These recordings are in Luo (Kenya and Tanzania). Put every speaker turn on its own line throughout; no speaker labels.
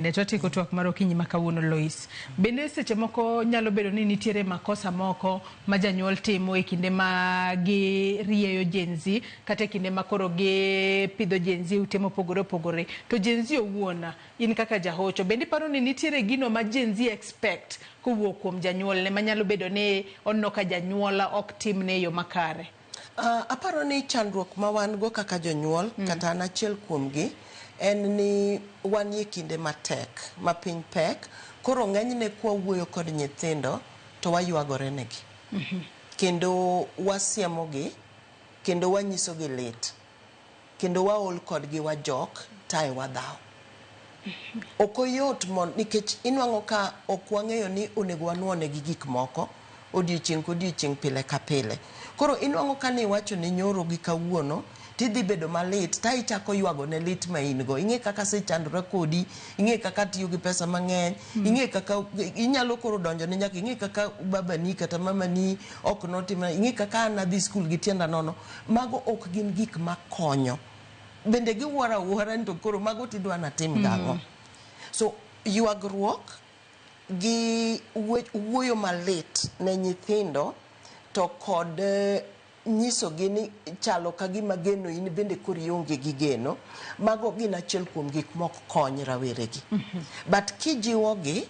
Ne to watieko twak mar okinyi ma kawuono Lois. Bende seche moko nyalo bedo ni nitiere makosa moko ma janyuol timo e kinde ma girieyo Gen Z kata e kinde ma koro gipidho Gen Z e ute mopogore opogore. To Gen Z owuon, in kaka jahocho, bende iparo ni nitiere gino ma Gen Z expect kowuok kuom janyuolne manyalo bedo ni oneno ka janyuol ok timne e yo makare?
Aparo ni chandruok ma wan go kaka jonyuol, kata an achiel kuomgi, en ni wanie kinde matek ma piny pek. Koro ng'enyne kwawuoyo kod nyithindo to waywagore negi. Kendo wasiemogi, kendo wanyisogi lit. Kendo waol kodgi wajok tae wadhaw. Ok oyot mon nikech inwang'o ka ok wang'eyo ni onego wanuo negi gik moko odiochieng' kodiochieng' pile ka pile. Koro inwang'o ka niwacho ne nyoro gi kawuono tidhi bedo malit ta ichako ywago ne lit ma in go. Ing'e kaka asechandora kodi, ing'e kaka atiyo gi pesa mang'eny, ing'e kaka inyalo koro donjo ne nyaka ing'e kaka babani kata mamani ok notimna, ing'e kaka an adhi skul gi tienda nono. Mago ok gin gik makonyo. Bende giwuoro awuora ni to koro mago tidwa natim gang'o. So ywagruok gi wuoyo malit ne nyithindo to kod nyisogi ni chalo ka gima geno in bende koro ionge gi geno, mago gin achiel kuom gik mok kony raweregi. But kijiwogi,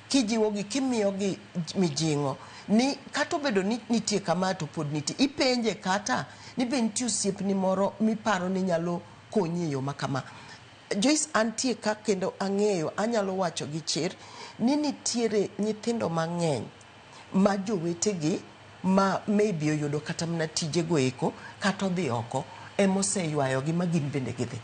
kijiwogi kimiyogi mijing'o ni kata obedo ni nitie kama to pod nitie, ipenje kata ni be nitie osiepni moro miparo ni nyalo konyi e yo ma kama. Joyce antie ka kendo ang'eyo anyalo wacho gi chir ni nitiere nyithindo mang'eny ma jowetegi ma maybe oyudo kata mana tijego eko kata odhi oko emoseywayogi ma gin bende gidhi.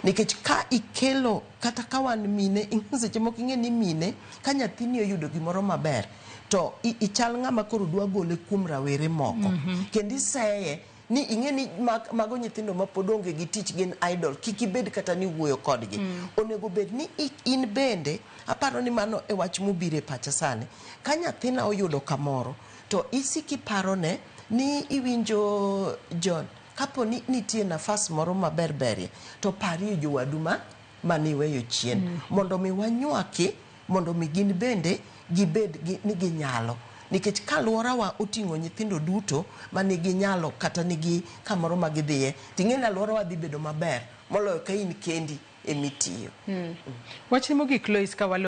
Nikech ka ikelo kata ka wan mine seche moko ing'e ni mine ka nyathini oyudo gimoro maber to ichal ng'ama koro dwa gole kuom rawere moko. Kendo iseye ni ing'e ni mago nyithindo ma pod onge gi tich gin idle kik ibed kata ni wuoyo kodgi. Onego bed ni in bende aparo ni mano e wach mobiro e pacha sani. Ka nyathina oyudo kamoro to isik iparone ni iwinjo John kapo ni nitie nafas moro maber berie to parie jowadu ma maniweyo chien mondo mi wanywaki mondo mi gin bende gibed gi, ni ginyalo nikech ka alworawa oting'o nyithindo duto manigi nyalo kata nigi kamoro ma gidhiye ting'e ni alworawa dhi bedo maber moloyo ka in kendi emitiyo.
Wachni mogik Lois ka walo